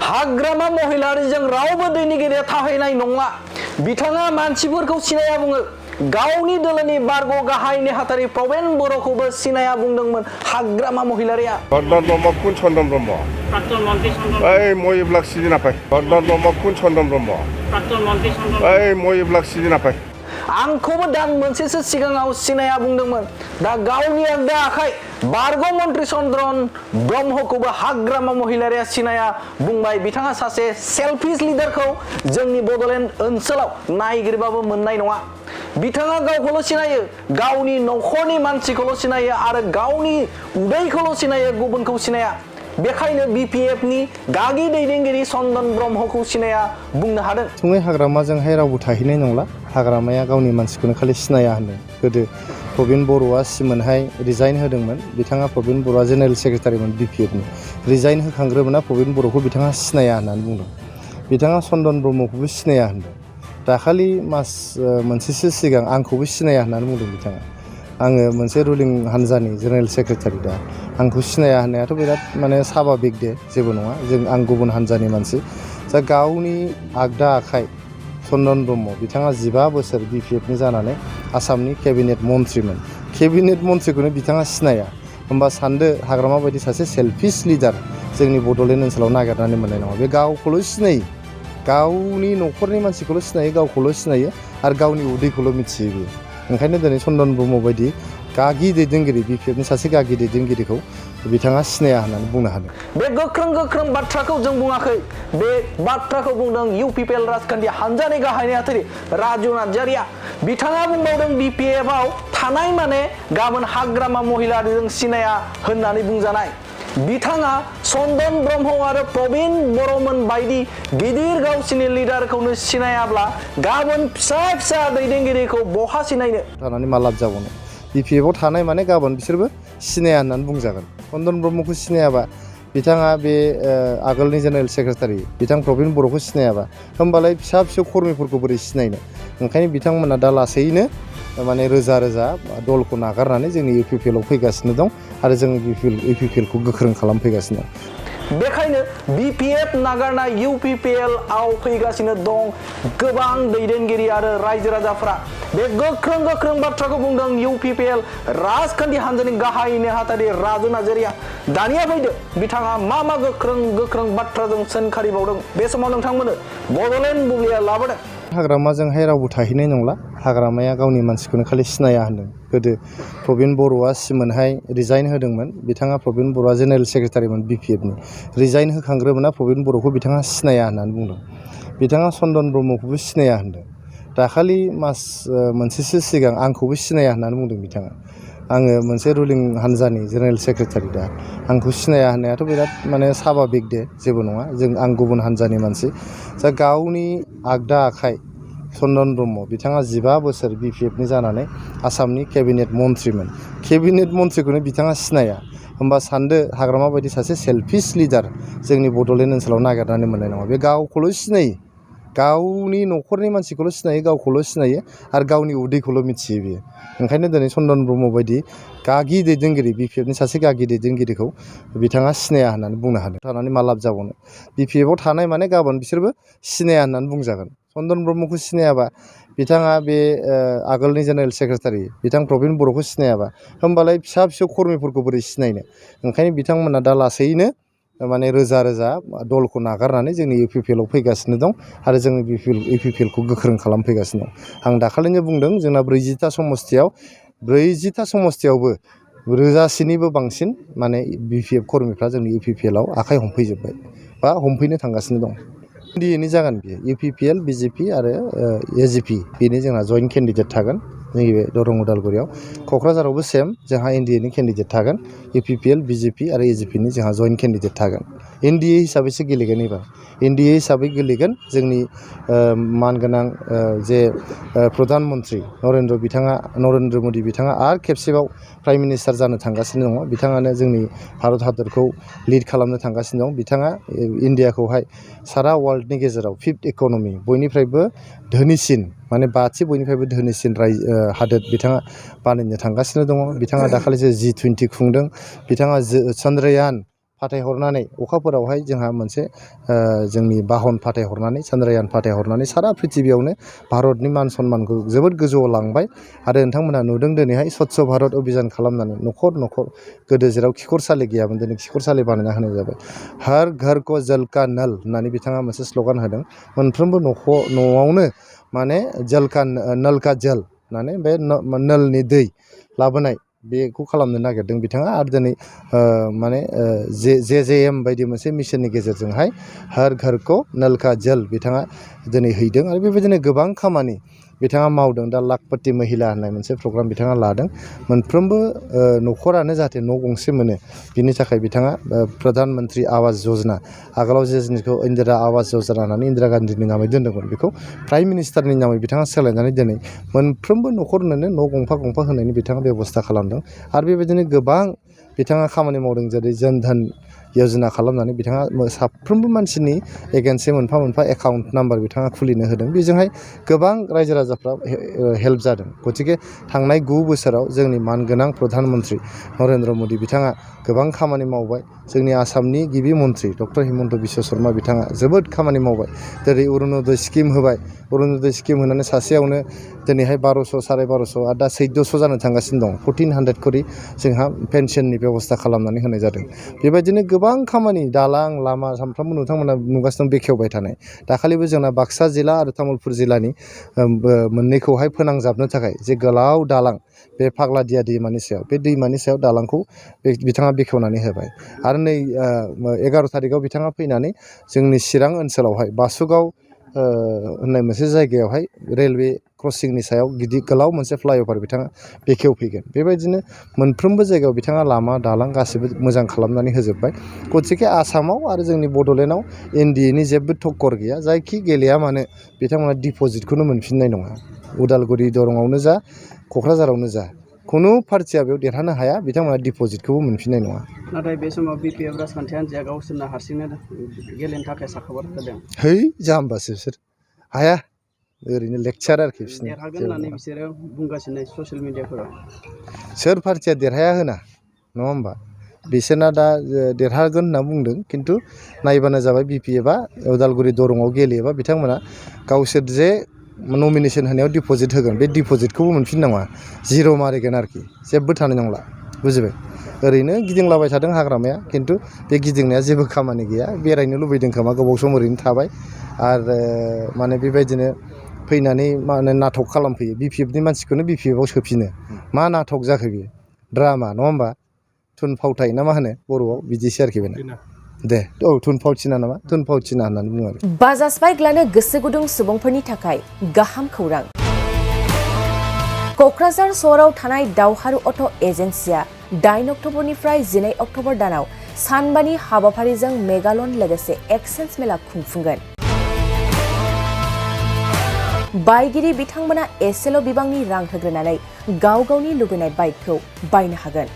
हाग्रामा महिलारिजों रावबो दैनिगिरिया थाहैनाय नंला बिथाङा मानसिफोरखौ सिनाया बुङो गावनि दोलोनि बारग' गाहाय नेहाथारि प्रबेन बर'खौबो सिनाया बुंदोंमोन हाग्रामा महिलारिया চন্দন ব্রহ্ম কোন চন্দন ব্রহ্ম প্রাক্তন মন্ত্রী চন্দন এই মই এইবিলাক চিনি নাপায় চন্দন ব্রহ্ম কোন চন্দন ব্রহ্ম প্রাক্তন মন্ত্রী চন্দন এই মই এইবিলাক চিনি নাপায় आंखौबो दान मोनसेसो सिगाङाव सिनाया बुंदोंमोन दा गावनि आगदा आखाइ बारग' मन्त्रि चन्द्रन ब्रह्मखौबो हाग्रामा महिलारिया सिनाया बुंबाय बिथाङा सासे सेल्फिश लिडारखौ जोंनि बड'लेण्ड ओनसोलाव नायगिरबाबो मोननाय नङा बिथाङा गावखौल' सिनायो गावनि नखरनि मानसिखौल' सिनायो आरो गावनि उदैखौल' सिनायो गुबुनखौ सिनाया बेखायनो बिपिएफनि गागि दैदेनगिरि चन्दन ब्रह्मखौ सिनाया बुंनो हादों थुङै हाग्रामाजोंहाय रावबो थाहैनाय नंला हाग्रामाया गावनि मानसिखौनो खालि सिनाया होनदों गोदो प्रबिन बर'आ सिमोनहाय रिजाइन होदोंमोन बिथाङा प्रबिन बर'आ जेनेरेल सेक्रेटारिमोन बिपिएफनि रिजाइन होखांग्रोमोना प्रबिन बर'खौ बिथाङा सिनाया होननानै बुंदों बिथाङा चन्दन ब्रह्मखौबो सिनाया होनदों दाखालि मास मोनसेसो सिगां आंखौबो सिनाया होननानै बुंदों बिथाङा आङो मोनसे रुलिं हान्जानि जेनेरेल सेक्रेटारि दा आंखौ सिनाया होननायाथ' बिराद माने साभाबिक दे जेबो नङा आं गुबुन हान्जानि मानसि जा गावनि आगदा आखाइ चन्दन ब्रह्म बिथाङा 15 बोसोर बिपिएफनि जानानै आसामनि केबिनेट मन्थ्रिमोन केबिनेट मन्थ्रिखौनो बिथाङा सिनाया होमबा सानदो हाग्रामा बायदि सासे सेल्फिश लिडार जोंनि बड'लेण्ड ओनसोलाव नागिरनानै मोननाय नङा बे गावखौल' सिनायो गावनि नखरनि मानसिखौल' सिनायो गावखौल' सिनायो आरो गावनि उदैखौल' मिथियो बियो ओंखायनो दिनै चन्दन ब्रह्म बायदि गागि दैदेनगिरि बिपिएफनि सासे गागि दैदेनगिरिखौ बिथाङा सिनाया होननानै बुंनो हादों बे गोख्रों बाथ्राखौ जों बुङाखै बे बाथ्राखौ बुंदों इउपिपिएल राजखान्थि हान्जानि गाहाय नेहाथारि राजु नार्जारिया बिथाङा बुंबावदों बिपिएफआव थानाय माने गाबोन हाग्रामा महिलारिजों सिनाया होननानै बुंजानाय बिथाङा चन्दन ब्रह्म आरो प्रबिन बर'मोन बायदि गिदिर गावसिनि लिडारखौनो सिनायाब्ला गाबोन फिसा दैदेनगिरिखौ बहा सिनायनो थानानै मा लाब जाबावनो बिपिएफआव थानाय माने गाबोन बिसोरबो सिनाया होननानै बुंजागोन चन्दन ब्रह्मखौ सिनायाबा बिथाङा बे आगोलनि जेनेरेल सेक्रेटारि बिथां प्रबिन बर'खौ सिनायाबा होमबालाय फिसा खर्मिफोरखौ बोरै सिनायनो ओंखायनो बिथांमोना दा लासैनो माने रोजा दलखौ नागारनानै जोंनि इउपिपिएलआव फैगासिनो दं आरो जों इउपिपिएलखौ गोख्रों खालामफैगासिनो दं बेखायनो बिपिएफ नागारनाय इउपिपिएलआव फैगासिनो दं गोबां दैदेनगिरि आरो रायजो राजाफ्रा बे गोख्रों बाथ्राखौ बुंदों इउपिपिएल राजखान्थि हान्जानि गाहाय नेहाथारि राजु नार्जारिया दानिया फैदो बिथाङा मा गोख्रों बाथ्राजों सोंखारिबावदों बे समाव नोंथांमोननो बड'लेण्ड बुब्लिया लाबोदों हाग्रामाजोंहाय रावबो थाहैनाय नंला हाग्रामाया गावनि मानसिखौनो खालि सिनाया होनदों गोदो प्रबिन बर'आ सिमोनहाय रिजाइन होदोंमोन बिथाङा प्रबिन बर'आ जेनेरेल सेक्रेटारिमोन बिपिएफनि रिजाइन होखांग्रोमोना प्रबिन बर'खौ बिथाङा सिनाया होननानै बुंदों बिथाङा चन्दन ब्रह्मखौबो सिनाया होनदों दाखालि मास मोनसेसो सिगां आंखौबो सिनाया होननानै बुंदों बिथाङा आङो मोनसे रुलिं हान्जानि जेनेरेल सेक्रेटारि दा आंखौ सिनाया होननायाथ' बिराद माने साभाबिक दे जेबो नङा आं गुबुन हान्जानि मानसि जा गावनि आगदा आखाइ चन्दन ब्रह्म बिथाङा 15 बोसोर बिपिएफनि जानानै आसामनि केबिनेट मन्थ्रिमोन केबिनेट मन्थ्रिखौनो बिथाङा सिनाया होमबा सानदो हाग्रामा बायदि सासे सेल्फिश लिडार जोंनि बड'लेण्ड ओनसोलाव नागिरनानै मोननाय नङा बे गावखौल' सिनायो गावनि नखरनि मानसिखौल' सिनायो गावखौल' सिनायो आरो गावनि उदैखौल' मिथियो बियो ओंखायनो दिनै चन्दन ब्रह्म बायदि गागि दैदेनगिरि बिपिएफनि सासे गागि दैदेनगिरिखौ बिथाङा सिनाया होननानै बुंनो हादों थानानै मा लाब जाबावनो बिपिएफआव थानाय माने गाबोन बिसोरबो सिनाया होननानै बुंजागोन चन्दन ब्रह्मखौ सिनायाबा बिथाङा बे आगोलनि जेनेरेल सेक्रेटारि बिथां प्रबिन बर'खौ सिनायाबा होमबालाय फिसा खर्मिफोरखौ बोरै सिनायनो ओंखायनो बिथांमोना दा लासैनो माने रोजा दलखौ नागारनानै जोंनि इउपिपिएलआव फैगासिनो दं आरो जों इउपिपिएलखौ गोख्रों खालामफैगासिनो दं आं दाखालिनो बुंदों जोंना 40टा समस्थियावबो रोजासेनिबो बांसिन माने बिपिएफ कर्मिफ्रा जोंनि इउपिपिएलआव आखाइ हमफैजोब्बाय बा हमफैनो थांगासिनो दं एनडिएनि जागोन बियो इउपिपिएल बिजेपि आरो एजिपि बेनि जोंहा जइन्ट केन्डिडेट थागोन नैबे दरं उदालगुरियाव क'क्राझारावबो सेम जोंहा एनडिएनि केन्डिडेट थागोन इउपिपिएल बिजेपि आरो एजिपिनि जोंहा जइन्ट केन्डिडेट थागोन एनडिए हिसाबैसो गेलेगोन एबार एनडिए हिसाबै गेलेगोन जोंनि मानगोनां जे प्रधान मन्त्रि नरेन्द्र मदि बिथाङा आरो खेबसेबाव प्राइम मिनिस्टार जानो थांगासिनो दङ बिथाङानो जोंनि भारत हादरखौ लिड खालामनो थांगासिनो दं बिथाङा इन्डियाखौहाय सारा वर्ल्डनि गेजेराव 5th इक'नमि बयनिफ्रायबो धोनिसिन माने 5थि बयनिफ्रायबो धोनिसिन हादोर बिथाङा बानायनो थांगासिनो दङ बिथाङा दाखालिसो G20 खुंदों बिथाङा चन्द्रयान फाथायहरनानै अखाफोरावहाय जोंहा मोनसे जोंनि बाहन फाथायहरनानै चन्द्रायान फाथायहरनानै सारा पृथिबियावनो भारतनि मान सन्मानखौ जोबोद गोजौआव लांबाय आरो नोंथांमोनहा नुदों दिनैहाय स्वच्छ भारत अभियान खालामनानै न'खर न'खर गोदो जेराव खिखरसालि गैयामोन दिनै खिखरसालि बानायना होनाय जाबाय हर घर को जल का नल होननानै बिथाङा मोनसे स्ल'गान होदों मोनफ्रोमबो न'आवनो माने जल का नल का जल होननानै बे नलनि दै लाबोनाय बेखौ खालामनो नागिरदों बिथाङा आरो दिनै माने JJM बायदि मोनसे मिशननि गेजेरजोंहाय हर घर को नल का जल बिथाङा दिनै हैदों आरो बेबायदिनो गोबां खामानि बिथाङा मावदों दा लाखपति महिला होननाय मोनसे प्रग्राम बिथाङा लादों मोनफ्रोमबो न'खरानो जाहाथे न' गंसे मोनो बिनि थाखाय बिथाङा प्रधान मन्त्रि आवास योजना आगोलाव जे जिनिसखौ इन्दिरा आवास योजना होननानै इन्दिरा गान्धीनि नामै दोन्दोंमोन बेखौ प्राइम मिनिस्टारनि नामै बिथाङा सोलायनानै दिनै मोनफ्रोमबो न'खरनोनो न' गंफा गंफा होनायनि बिथाङा बेब'स्था खालामदों आरो बेबायदिनो गोबां बिथाङा खामानि मावदों जेरै जन धन योजना खालामनानै बिथाङा साफ्रोमबो मानसिनि एगेन्सै मोनफा मोनफा एकाउन्ट नाम्बार बिथाङा खुलिनो होदों बेजोंहाय गोबां रायजो राजाफ्रा हेल्प जादों गतिके थांनाय 9 बोसोराव जोंनि मानगोनां प्रधान मन्त्रि नरेन्द्र मदि बिथाङा गोबां खामानि मावबाय जोंनि आसामनि गिबि मन्त्रि डक्टर हिमन्त बिश्व शर्मा बिथाङा जोबोद खामानि मावबाय जेरै अरुणोदय स्किम होबाय अरुणोदय स्किम होनानै सासेयावनो दिनैहाय 1200 1250 आरो दा 1400 जानो थांगासिनो दं 1400 करि जोंहा पेन्सननि बेब'स्था खालामनानै होनाय जादों बेबायदिनो गोबां खामानि दालां लामा सामफ्रामबो नोंथांमोना नुगासिनो दं बेखेवबाय थानाय दाखालिबो जोंना बाक्सा जिल्ला आरो तामुलपुर जिल्लानि मोननैखौहाय फोनांजाबनो थाखाय जे गोलाव दालां बे फाग्लादिया दैमानि सायाव बे दैमानि सायाव दालांखौ बिथाङा बेखेवनानै होबाय आरो नै 11 थारिखआव बिथाङा फैनानै जोंनि चिरां ओनसोलावहाय बासुगाव होननाय मोनसे जायगायावहाय रेलवे क्रसिंनि सायाव गिदिर गोलाव मोनसे फ्लाइअभार बिथाङा बेखेवफैगोन बेबायदिनो मोनफ्रोमबो जायगायाव बिथाङा लामा दालां गासिबो मोजां खालामनानै होजोब्बाय गतिके आसामाव आरो जोंनि बड'लेण्डआव NDA नि जेबो थक्कर गैया जायखि गेलेया मानो बिथांमोना डिप'जिटखौनो मोनफिननाय नङा उदालगुरि दरंआवनो जा क'क्राझारावनो जा खुनु पार्टिया बेयाव देरहानो हाया बिथांमोना डिप'जिटखौबो मोनफिननाय नङा नाथाय बे समाव BPF राजखान्थि हान्जाया गावसोरनो हारसिंनो गेलेनो थाखाय साखाफार होदों है जाम्बासो बिसोर हाया ओरैनो लेक्चार आरोखि बिसोरनि देरहागोन होननानै बिसोरो बुंगासिनो ससियेल मिडियाफोराव सोर पार्टिया देरहाया होना नङा होमबा बिसोरना दा देरहागोन होनना बुंदों खिन्थु नायबानो जाबाय BPF आ उदालगुरि दरंआव गेलेयोबा बिथांमोना गावसोर जे नमिनेसन होनायाव डिप'जिट होगोन बे डिप'जिटखौबो मोनफिननाङा जिर' मारिगोन आरोखि जेबो थानाय नंला बुजिबाय ओरैनो गिदिंलाबाय थादों हाग्रामाया खिन्थु बे गिदिंनाया जेबो खामानि गैया बेरायनो लुबैदों खोमा गोबाव सम ओरैनो थाबाय आरो माने बेबायदिनो फैनानै माने नाटक खालामफैयो BPF नि मानसिखौनो BPF आव सोफिनो मा नाटक जाखो बियो ड्रामा नङा होमबा थुनफावथाय ना मा होनो बर'आव बिदिसो आरोखि बेना दे थुनफावथिना नामा थुनफावथिना होननानै बुङो आरो बाजाज बाइक लानो गोसो गुदुं सुबुंफोरनि थाखाय गाहाम खौरां क'क्राझार सहराव थानाय दावहारु अट' एजेन्सिया 8 अक्ट'बरनिफ्राय 12 अक्ट'बर दानाव सानबानि हाबाफारिजों मेगालन लोगोसे एक्सचेन्ज मेला खुंफुंगोन बायगिरि बिथांमोना एसेल' बिबांनि रां होग्रोनानै गाव गावनि लुबैनाय बाइकखौ बायनो हागोन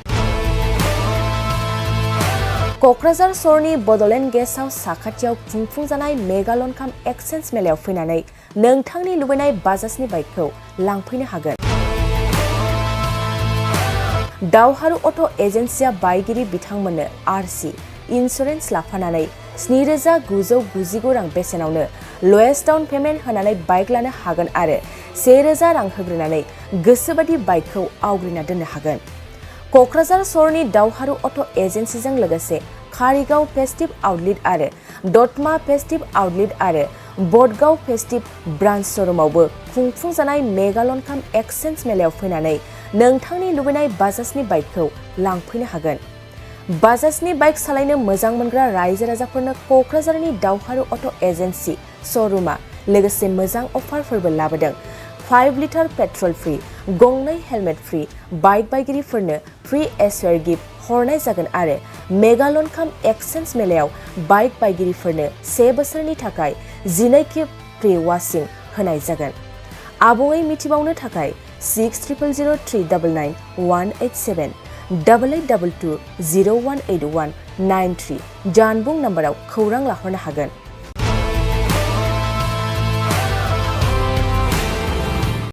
क'क्राझार सहरनि बड'लेण्ड गेस्ट हाउस साखाथियाव खुंफुंजानाय मेगालन काम एक्सचेन्ज मेलायाव फैनानै नोंथांनि लुबैनाय बाजाजनि बाइकखौ लांफैनो हागोन दावहारु अट' एजेन्सिया बायगिरि बिथांमोननो RC इन्सुरेन्स लाफानानै 7,999 रां बेसेनावनो लवेस्ट डाउन पेमेन्ट होनानै बाइक लानो हागोन आरो 1,000 रां होग्रोनानै गोसोबादि बाइकखौ आवग्रिना दोननो हागोन क'क्राझार सहरनि दावहारु अट' एजेन्सिजों लोगोसे कारिगाव फेस्टिभ आउटलेट आरो दतमा फेस्टिभ आउटलेट आरो बडगाव फेस्टिभ ब्रान्च श'रुमावबो खुंफुंजानाय मेगालन काम एक्सचेन्ज मेलायाव फैनानै नोंथांनि लुबैनाय बाजाजनि बाइकखौ लांफैनो हागोन बाजाजनि बाइक सालायनो मोजां मोनग्रा रायजो राजाफोरनो क'क्राझारनि दावहारु अट' एजेन्सि श'रुमा लोगोसे मोजां अफारफोरबो लाबोदों 5 लिटार पेट्रल फ्री गंनै हेलमेट फ्री बाइक बायगिरिफोरनो फ्री एसवेर गिफ्ट हरनाय जागोन आरो मेगालन काम एक्सचेन्ज मेलायाव बाइक बायगिरिफोरनो 1 बोसोरनि थाखाय 12 खेब फ्री वाशिं होनाय जागोन आबुङै मिथिबावनो थाखाय 6000399187 8822 018193 जानबुं नाम्बाराव खौरां लाहरनो हागोन